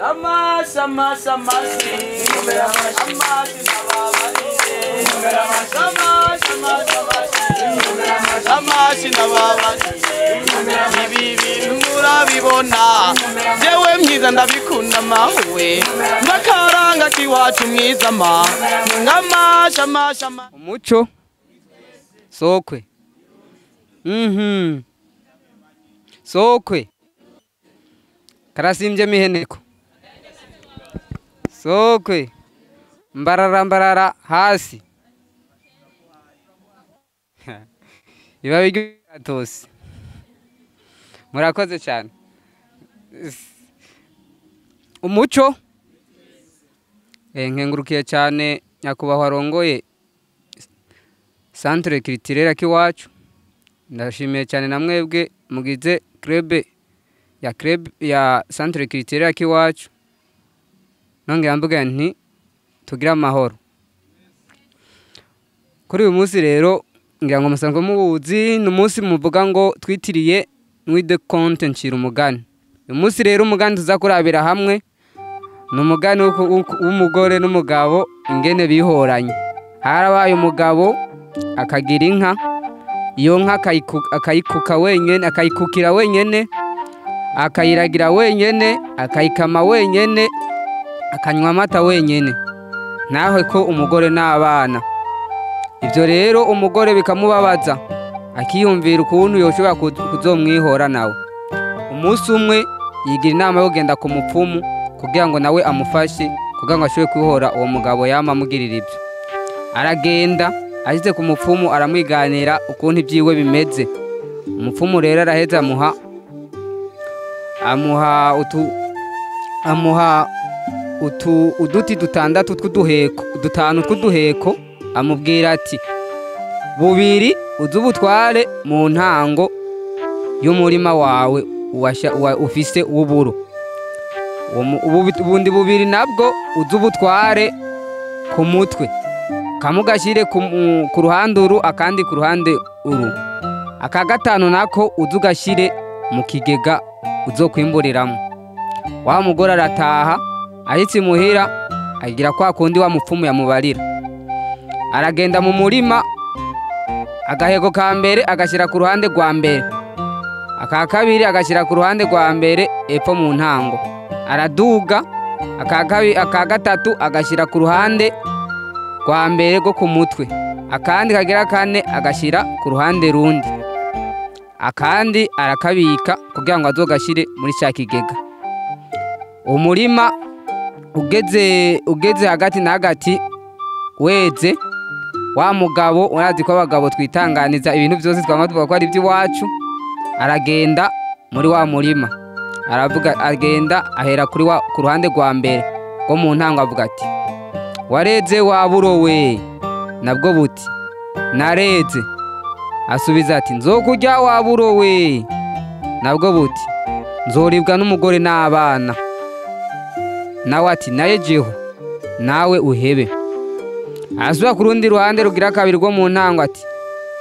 Amashi amashi amashi amashi nababariye amashi amashi amashi amashi nababariye ibi bintu murabibona jewe mwiza ndabikunda mawe ndakaranga kiwacu mwiza ma ngamashi amashi. Umuco sokwe sokwe karasimbye miheneko sokwe mbarara mbarara hasi iba bigatose. Murakoze cyane. Umuco nkengurukiye cyane nyakubahwa arongoye centre culturel kiwacu. Ndashimiye cyane na mwebwe mugize club ya club ya centre culturel kiwacu. Nongera mvuga nti tugira amahoro. Kuri uyu munsi rero ngira ngo musanzwe muwuzi, ni umunsi muvuga ngo twitiriye Nuit de Conte ncira umugani. Uyu munsi rero umugani tuzakurabira hamwe ni umugani w'umugore n'umugabo ingene bihoranye. Harabaye umugabo akagira inka, iyo nka akayikuka wenyene, akayikukira wenyene, akayiragira wenyene, akayikama wenyene, akanywa amata wenyene, naho ko umugore n'abana. Ibyo rero umugore bikamubabaza, akiyumvira ukuntu yoshobora kuzomwihora nawe. Umunsi umwe yigira inama yo kugenda ku mupfumu kugira ngo nawe amufashe kugira ngo ashobore kwihora uwo mugabo yama amugirira ibyo. Aragenda ashitse ku mupfumu aramwiganira ukuntu ibyiwe bimeze. Umupfumu rero araheza amuha uduti dutandatu tw'uduheko, dutanu tw'uduheko, amubwira ati bubiri uzubutware mu ntango y'umurima wawe ufise w'uburo, ubundi bubiri nabwo uzubutware ku mutwe, kamugashire ku ruhande uru akandi ku ruhande uru, aka gatanu nako uzugashire mu kigega uzokwimburiramwo. Wa mugore arataha, ahitse imuhira agira kwa kundi wa mupfumu yamubarira. Aragenda mu murima, agahego ka mbere agashyira ku ruhande rwa mbere, aka kabiri agashyira ku ruhande rwa mbere epfo mu ntango, araduga aka gatatu agashyira ku ruhande rwa mbere rwo ku mutwe, akandi kagira kane agashyira ku ruhande rundi, akandi arakabika kugira ngo azogashyire muri cya kigega. Umurima ugeze hagati na hagati weze, wa mugabo urazi ko abagabo twitanganiza ibintu byose twama tuvuga ko ari iby'iwacu, aragenda muri wa murima, aravuga, agenda ahera kuri wa ku ruhande rwa mbere rwo mu ntango, avuga ati wareze waburowe, nabwo buti nareze. Asubiza ati nzokurya waburowe, nabwo buti nzoribwa n'umugore n'abana. Nawe ati naye jeho nawe uhebe. Asubira ku rundi ruhande rugira kabiri rwo mu ntango ati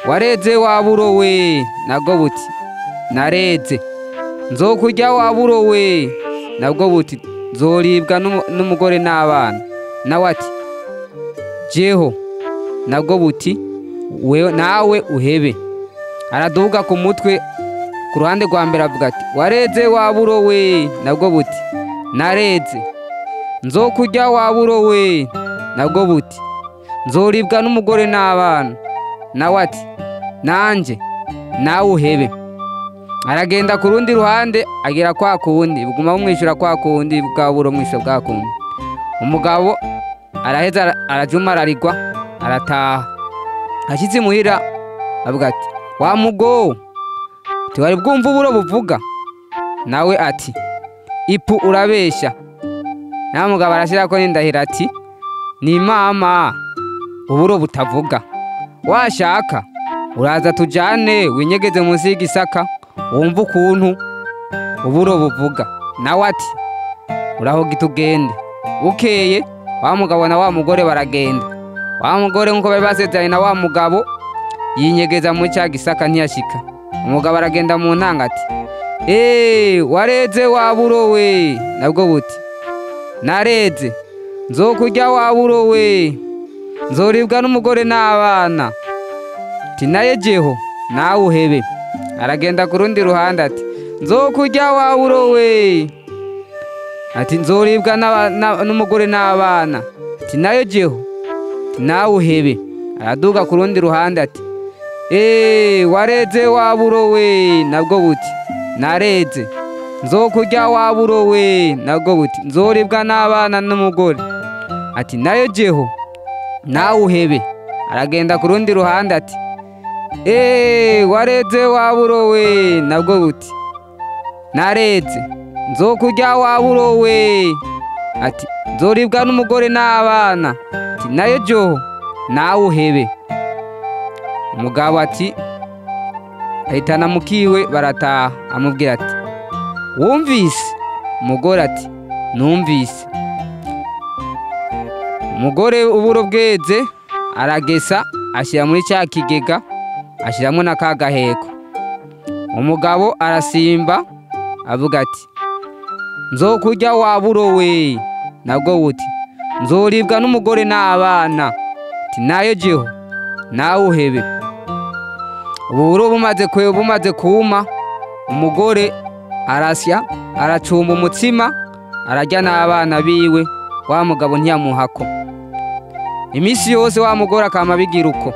wareze waburowe, nabwo buti nareze. Nzokurya waburowe, nabwo buti nzoribwa n'umugore n'abana. Nawe ati jeho, nabwo buti wewe nawe uhebe. Araduga ku mutwe ku ruhande rwa mbere avuga ati wareze waburowe, nabwo buti nareze. Nzokurya waburowe, nabwo buti nzoribwa n'umugore n'abana. Nawe ati nanje nawe uhebe. Aragenda ku rundi ruhande agera kwa kundi, buguma bumwishura kwa kundi, bwa buro mwisho bwa kundi. Umugabo araheza arajumararigwa arataha. Ashitse imuhira avuga ati wa mugo tiwari bwumva uburo buvuga? Nawe ati ipu urabesha. Na mugabo arashirako n'indahiro ati ni mama uburo butavuga, washaka uraza tujane winyegeze munsi y'igisaka wumva ukuntu uburo buvuga. Nawe ati uraho gitugende. Bukeye wa mugabo na wa mugore baragenda. Wa mugore nkuko bari basezeranye na wa mugabo yinyegeza mu cya gisaka ntiyashika. Umugabo aragenda mu ntanga ati wareze waburowe, nabwo buti Nareze, nzokurya waburo we, nzoribwa n'umugore n'abana. Ati naye jeho nawe uhebe. Aragenda ku rundi ruhande ati nzokurya waburo we, ati nzoribwa n'umugore n'abana. Ati nayo jeho, ati nawe uhebe. Araduga ku rundi ruhande ati wareze waburo we, nabwo buti nareze, nzokurya waburo we, nabwo buti nzoribwa n'abana n'umugore. Ati nayo jeho nawe uhebe. Aragenda ku rundi ruhande ati wareze waburo we, nabwo buti nareze, nzokurya waburo we, ati nzoribwa n'umugore n'abana. Ati nayo jeho nawe uhebe. Umugabo ati ahitana mukiwe barataha, amubwira ati wumvise? Umugore ati numvise. Umugore uburo bweze aragesa ashyira muri cya kigega, ashyiramo na ka gaheko. Umugabo arasimba avuga ati nzokurya waburo we, nabwo buti nzoribwa n'umugore n'abana. Ati nayo jeho nawe uhebe. Uburo bumaze kuma, umugore arasya aracumba umutsima ararya n'abana biwe. Wa mugabo ntiyamuhako. Iminsi yose wa mugore akama bigira uko.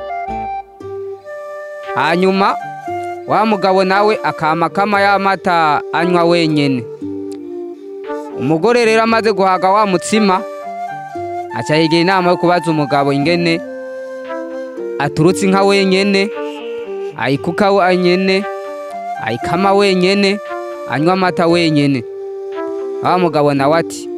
Hanyuma wa mugabo nawe akama kama y'amata anywa wenyene. Umugore rero amaze guhaga wa mutsima aca yigira inama yo kubaza umugabo ingene aturutse inka wenyene, ayikuka wenyene, ayikama wenyene, anywa amata wenyene. Wa mugabo nawe ati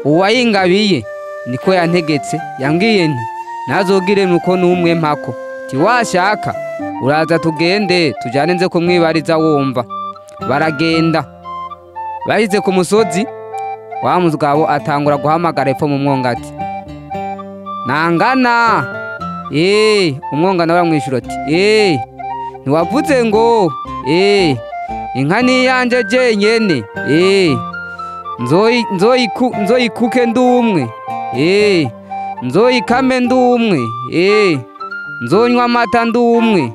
uwayingabiye niko yantegetse, yambwiye nti ntazogire nuko n'umwe mpako. Ti washaka uraza tugende tujane nze kumwibariza wumva. Baragenda bahize ku musozi, wa mugabo atangura guhamagara epfo mu mwonga ati nangana. Umwonga nawe aramwishyura ati ntiwavuze ngo inka ni iyanje jenyene, nzoyikuke ndumwe, nzoyikame ndumwe, nzonywa amata ndumwe.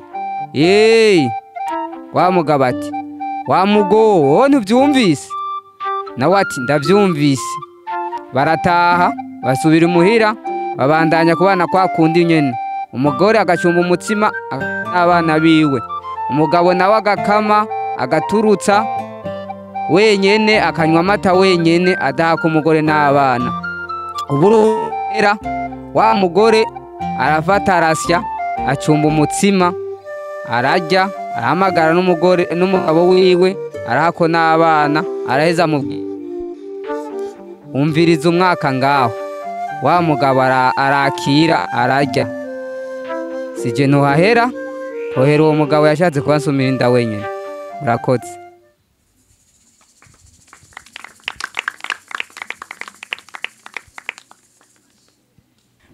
Wa mugabo ati wa mugo ntubyumvise? Nawe ati ndabyumvise. Barataha basubira imuhira, babandanya kubana kwa kundi nyene. Umugore agacumba umutsima n'abana biwe, umugabo nawe agakama agaturutsa wenyene, akanywa amata wenyene, adahaka umugore n'abana. Uburera wa mugore arafata arasya acumba umutsima ararya, arahamagara n'umugore n'umugabo wiwe, arahako n'abana, araheza amubwira umviriza umwaka ngaho. Wa mugabo arakira ararya. Sije ntuhahera hohera uwo mugabo yashatse kubansumira inda wenyine. Murakoze.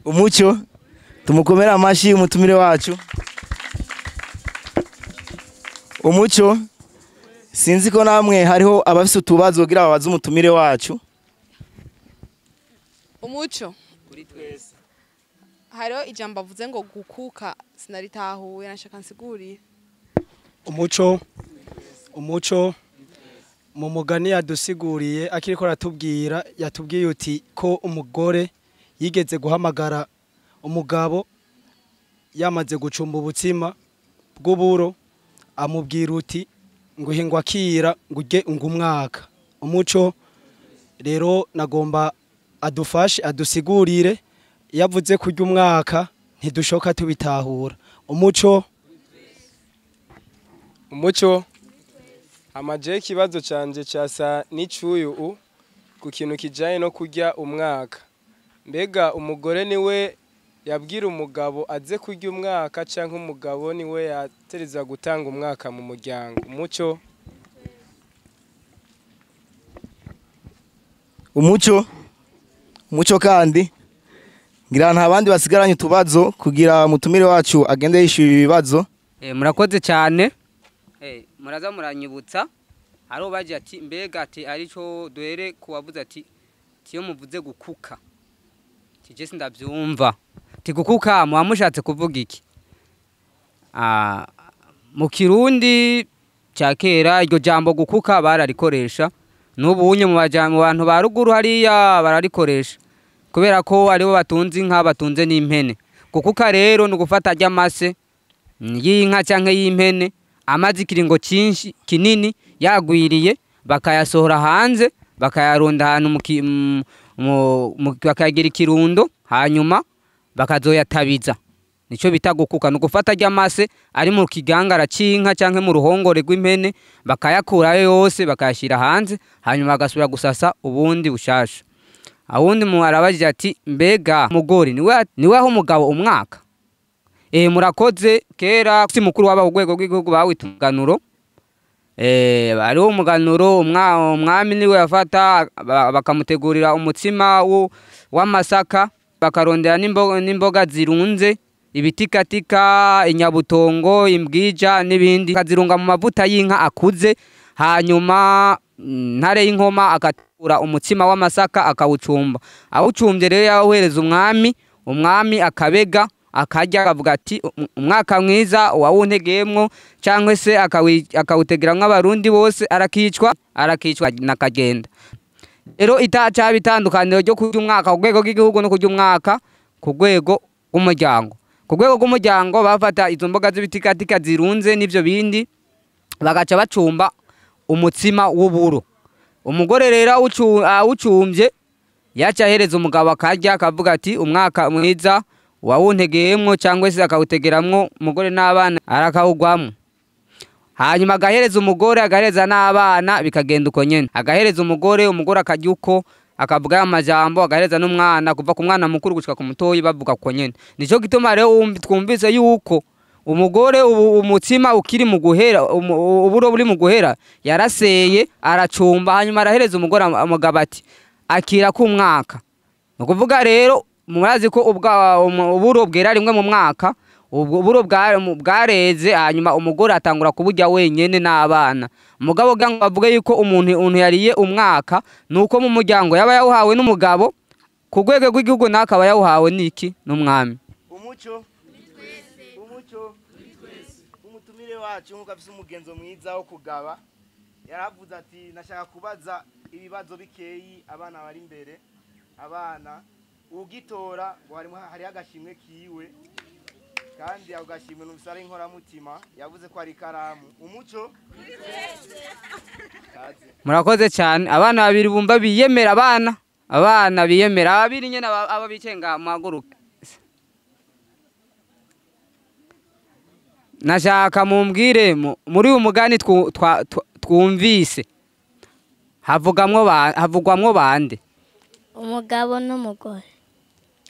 Umucyo tumukomera amashi umutumire wacu. Umucyo sinzi ko namwe hariho abafise utubazo kugira babaze umutumire wacu. Umucyo kuri twese hariho ijambo avuze ngo gukuka, sinaritahuye nashaka nsiguriye. Umucyo mu mugani yadusiguriye akiriko aratubwira, yatubwiye uti ko umugore yigeze guhamagara umugabo yamaze gucumba ubutsima bw'uburo, amubwira uti nguhe ngwakira ngurye ngumwaka. Umuco rero nagomba adufashe adusigurire, yavuze kurya umwaka ntidushoka tubitahura. Umuco amaje ikibazo canje cyasa n'icuyu ku kintu kijanye no kurya umwaka. Mbega umugore niwe yabwira umugabo aze kurya umwaka canke umugabo niwe yatereza gutanga umwaka mu muryango? Umuco Umucyo kandi ngira nta bandi basigaranye utubazo kugira mutumire wacu agende yishyura ibibazo. Murakoze cyane. Muraza muranyibutsa hari ubaje ati mbega ati arico duhere kuwavuze ati Tiyo muvuze gukuka, tije sindavyumva. Ti gukuka muba mushatse kuvuga iki? Mu Kirundi cya kera iryo jambo gukuka bararikoresha, n'ubu unye mu bantu ba ruguru hariya bararikoresha, kubera ko aribo batunze inka batunze n'impene. Gukuka rero ni ugufata ry'amase y'inka canke y'impene amaze ikiringo cyinshi kinini yagwiriye, bakayasohora hanze bakayarunda ahantu bakayagira ikirundo, hanyuma bakazoyatabiza. Nico bita gukuka, ni ugufata ry'amase ari mu kigangara c'inka canke mu ruhongore rw'impene, bakayakurayo yose bakayashyira hanze, hanyuma bagasubira gusasa ubundi bushasha. Awundi mu arabajije ati mbega mugore niwe aho umugabo umwaka? Murakoze. Kera si mukuru waba urwego rw'igihugu bawita umuganuro. Hariho umuganuro, umwami niwe yafata bakamutegurira umutsima w'amasaka, bakarondera n'imboga zirunze, ibitikatika, inyabutongo, imbwija n'ibindi, akazirunga mu mavuta y'inka akuze. Hanyuma ntare y'inkoma akatura umutsima w'amasaka akawucumba. Awucumbye rero yawuhereza umwami, umwami akabega akarya, akavuga ati umwaka mwiza wawuntegeyemwo, cyangwa se akawutegeramwo abarundi bose, arakicwa nakagenda. Rero itaca itandukaniro ryo kurya umwaka ku rwego rw'igihugu no kurya umwaka ku rwego rw'umuryango. Ku rwego rw'umuryango bafata izo mboga z'ibitikatika zirunze n'ivyo bindi, bagaca bacumba umutsima w'uburo. Umugore rero awucumbye yaca ahereza umugabo akarya, akavuga ati umwaka mwiza wawuntegeyemwo, cyangwa se akawutegeramwo umugore n'abana arakawugwamwo. Hanyuma agahereza umugore, agahereza n'abana, bikagenda uko nyene. Agahereza umugore, umugore akarya uko, akavuga amajambo, agahereza n'umwana, kuva ku mwana mukuru gushika ku mutoyi bavuga uko nyene. Nico gituma rero twumvise yuko umugore ubu umutsima ukiri mu guhera, uburo buri mu guhera, yaraseye aracumba, hanyuma arahereza umugore umugabo ati akira ku mwaka. Ni ukuvuga rero murazi ko uburo bwera rimwe mu mwaka, uburo bwareze, hanyuma umugore atangura kuburya wenyene n'abana. Umugabo ngo bavuge yuko umuntu yariye umwaka nuko mu muryango yaba yawuhawe n'umugabo, ku rwego rw'igihugu nakaba yawuhawe niki? N'umwami. Umuco umuco umutumire wacu nkuko afise umugenzo mwiza wo kugaba, yaravuze ati nashaka kubaza ibibazo bikeyi abana bari imbere. Abana ugitora ngo hari agashimwe kiwe, kandi ako gashimwe numvise ari inkoramutima, yavuze ko ari ikaramu. Umuco. Murakoze cyane. Abana babiri bumva biyemera, abana biyemera ababiri nyene aba bicaye ngaha muhaguruke. Nashaka mumbwire muri uyu mugani twumvise havugwamwo bande? Umugabo n'umugore.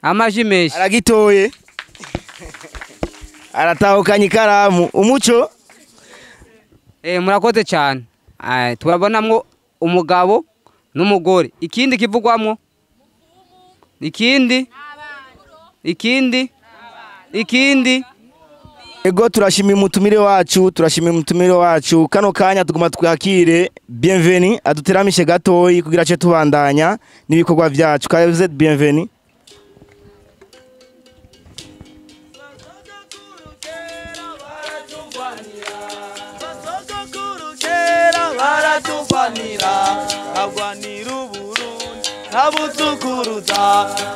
Amaji menshi. Aragitoye aratahukanye ikaramu. Umuco. Murakoze cyane. Turabonamwo umugabo n'umugore. Ikindi kivugwamwo? Ikindi? Ikindi? Ikindi? Ego, turashimira umutumire wacu, turashimira umutumire wacu. Kano kanya tuguma twakire Bienvenue aduteramishe gatoyi kugira ce tubandanya n'ibikorwa vyacu. Kaze Bienvenue. Bagwanira Uburundi n'abuzukuruza,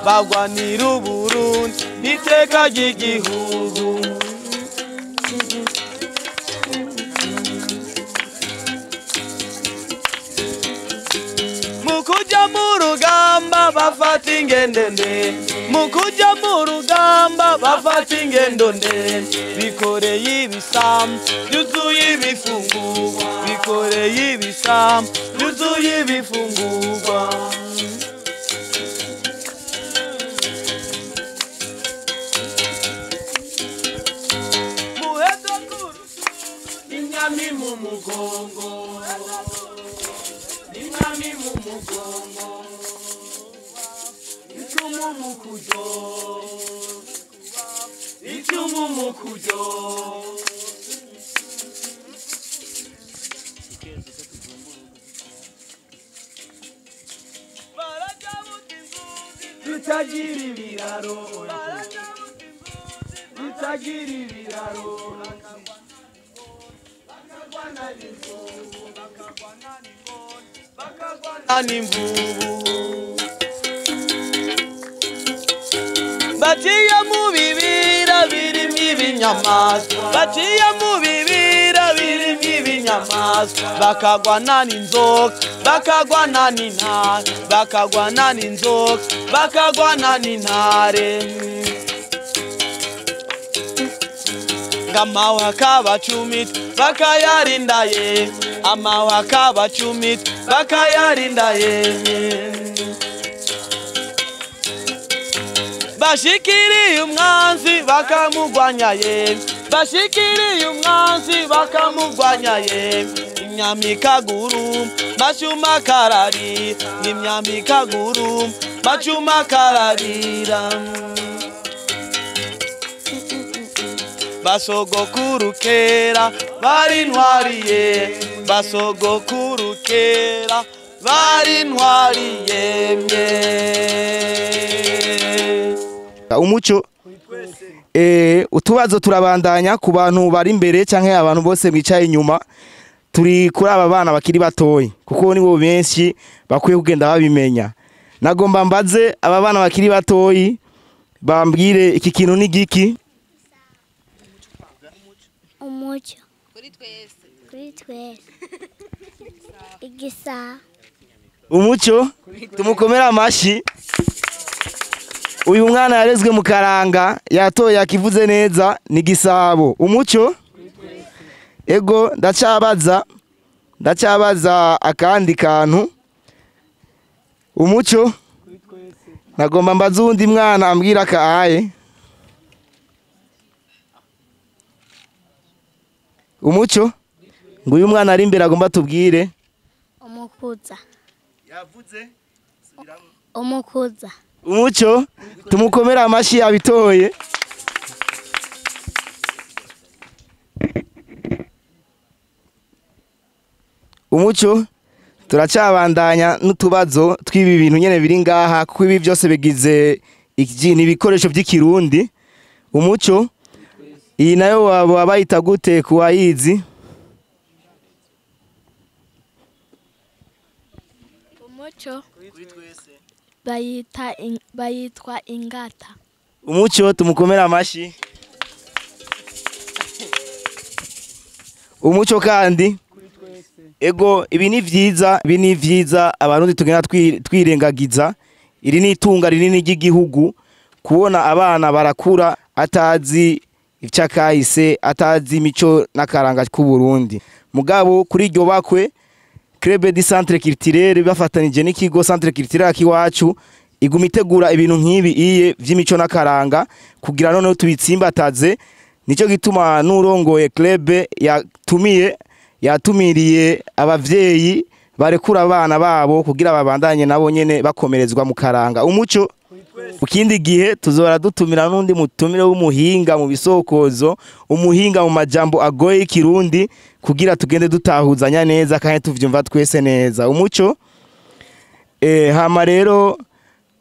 bagwanira Uburundi n'iteka ry'igihugu. Mukuja mu rugamba bafata ingendo ndende, mukuja mu rugamba bafata ingendo ndende, bikoreye ibisambu byuzuye ibifungurwa, bikoreye ibisambu byuzuye ibifungurwa. Muheto kuru inyami mu mugongo, inyami mu mugongo, icumu mu kujo, icumu mu kujo. Rutagira ibiraro, rutagira ibiraro, bakagwana n'imvubu. Baciye mu bibira birimo ibinyamaswa, baciye mu bibira birimo ibinyamaswa, bakagwana n'inzoka, bakagwana n'intare, bakagwana n'inzoka, bakagwana n'intare. Amahwa akabacumita bakayarinda ye, amahwa akabacumita bakayarinda ye. Bashikiriye umwanzi bakamugwanya ye, bashikiriye umwanzi bakamugwanya ye. Imyami kaguru macuma karari, imyami kaguru macuma kararira. Basogokuru kera bari ntwariye, basogokuru kera bari ntwariye mye. Umuco utubazo turabandanya ku bantu bari imbere canke abantu bose bicaye inyuma. Turi kuri aba bana bakiri batoyi kuko nibo benshi bakwiye kugenda babimenya. Nagomba mbaze aba bana bakiri batoyi bambwire iki kintu ni giki? Umuco kuri twese, kuri twese. Igisa. Umuco tumukomera amashi. Uyu mwana yarezwe mu karanga yatoye akivuze neza ni gisabo. Umuco ego ndacyabaza akandi kantu. Umuco nagomba mbaze undi mwana ambwira kaaye. Umuco ngo uyu mwana ari imbere agomba tubwire. Umukuza. Yavuze umukuza. Umuco tumukomera amashi yabitoye. Umuco turacabandanya n'utubazo twibi bintu nyene biri ngaha kuko ibi byose bigize ibikoresho by'ikirundi. Umuco iyi nayo waba bayita gute kuwayizi? Umuco bayitwa ingata. Umuco tumukomera amashi. Umuco kandi ego ibi ni vyiza, ibi ni vyiza abarundi tugenda twirengagiza. Iri ni itunga rinini ry'igihugu kubona abana barakura atazi icyakahise, atazi imico n'akaranga k'u Burundi. Mugabo kuri iryo bakwe Club du Centre Culturel bafatanije n'ikigo Centre Culturel kiwacu iguma itegura ibintu nk'ibi iye vy'imico n'akaranga kugira none tubitsimbataze. Nico gituma nurongoye club yatumiriye abavyeyi barekura abana babo kugira babandanye nabo nyene bakomerezwa mu karanga. Umuco ukindi gihe tuzora dutumira n'undi mutumire w'umuhinga mu bisokozo, umuhinga mu majambo agoye ikirundi kugira tugende dutahuzanya neza kandi tuvyumva twese neza. Umuco hama rero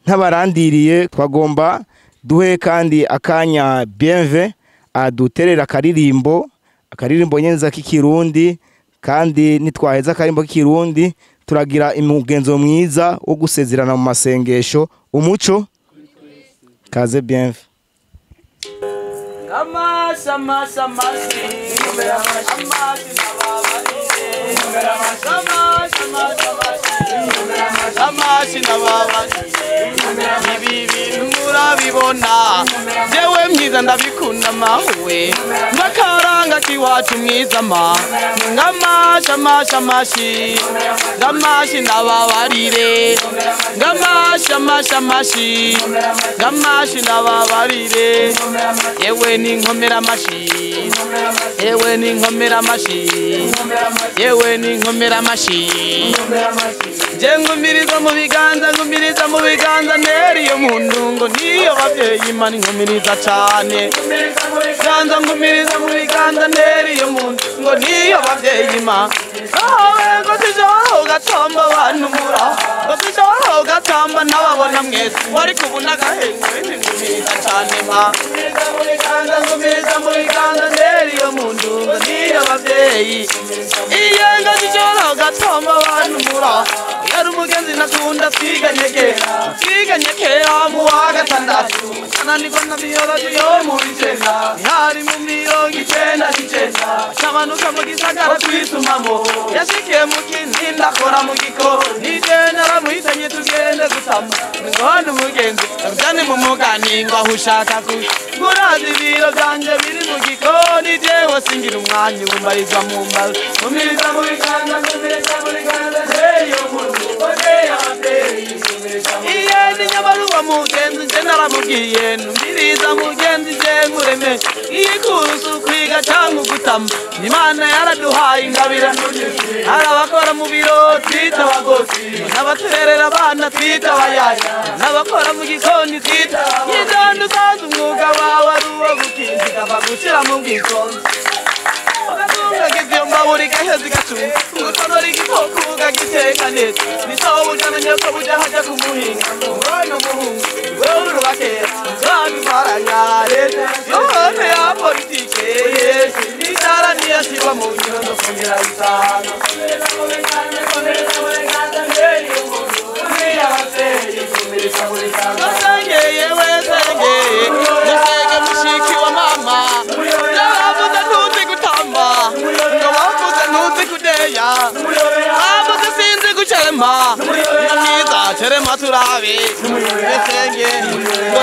ntabarandiriye twagomba duhe kandi akanya Bienve aduterera akaririmbo, akaririmbo nyenza k'ikirundi, kandi nitwaheza akarimbo k'ikirundi turagira umugenzo mwiza wo gusezerana mu masengesho. Umuco kaze Bienve. Ibi bintu murabibona jewe mwiza ndabikunda mawe ngakaranga kiwacu mwiza ma ngamasha masha mashi ngamashi ndababarire ngamasha masha mashi ngamashi ndababarire yewe ni nkomera mashi yewe ni nkomera mashi yewe ni nkomera mashi je ngumiriza mu biganza ngumiriza mu biganza neri yo mu ndungo niyo bavyeyi mani ngumiriza cane ganza ngumiriza mu biganza neri yo mu ndungo niyo bavyeyi ma awe ngo tujo gatamba bantu mura ngo tujo gatamba mwishamba nababona mwese wari kubona agahengo ngumiriza cyane ma ngumiriza muri kanda nderi yo mu ndungo niyo abavyeyi iyenga zijoro gatoma abantu mura yari umugenzi nakunda twiganye kera mu wa gatandatu ananirwa na biyoloji yo mu icenda hari mu 99 cyamanuka mu gisagara twisumamo yashikiye mu kininda akora mu gikoni nije naramuhitanye tugende gutama ngone umugenzi ndane mu mugani ngo aho ushaka kurazi ibiro byanje biri mu gikoni jewe singira umwanya umbarizwa mu mbaro umiriza mu biganda ngumiriza muri kanda yo mu iye ni nyabaruwa mugenzi nje naramubwiye numviriza mugenzi nje nkureme iyikurusu kwiga cyangwa ugutama Imana yaraduhaye ingabire hari abakora mu biro twita abagozi n'abaturerera abana twita abayaya n'abakora mu gikoni twita yidanda usanze umwuga wawe ari uwo gukinza ikava gushyira mu bwitonzi ugatungagiza iyo mbabura igaheza igacunga ugutonora igikoko ukagiteka neza nisaho bujana nyoko buja hajya kumuhinga umwana umuhungu wewe urubakera nzabimara leta yohane ya politike yesu itara niyashyirwa mu ngiro zo kongera bitanu Nusengeye wesengeye nusenge mushiki wa mama naravuze ntuzi gutamba ngo wavuze ntuzi kudeya bavuze sinzi gucerema mwiza cerema turabe nusenge ngo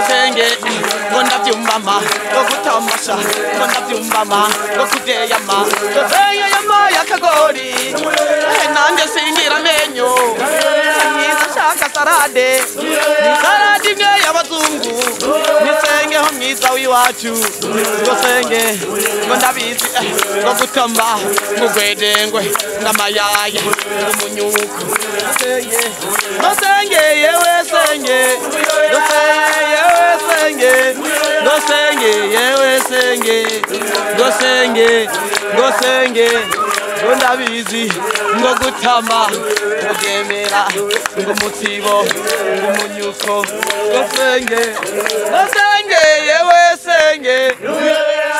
ngo ndabyumbama ngo gutamasha ngo ndabyumbama ngo kudeyama ngo sengeyama yakagori nanjye singira amenyo mwiza shaka sarade ni sarade imwe y'abazungu nisengeho mwiza w'iwacu ngo senge ngo ndabizi ngo gutamba ngo gwedengwe ng'amayaya ng'umunyuko ngo senge yewe senge ngo yewe senge ngo senge yewe senge ngo senge ngo senge ngo ndabizi ngo gutama ngo gemera ngo umutsibo ngo umunyuko ngo senge ngo senge yewe senge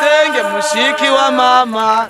senge mushiki wa mama.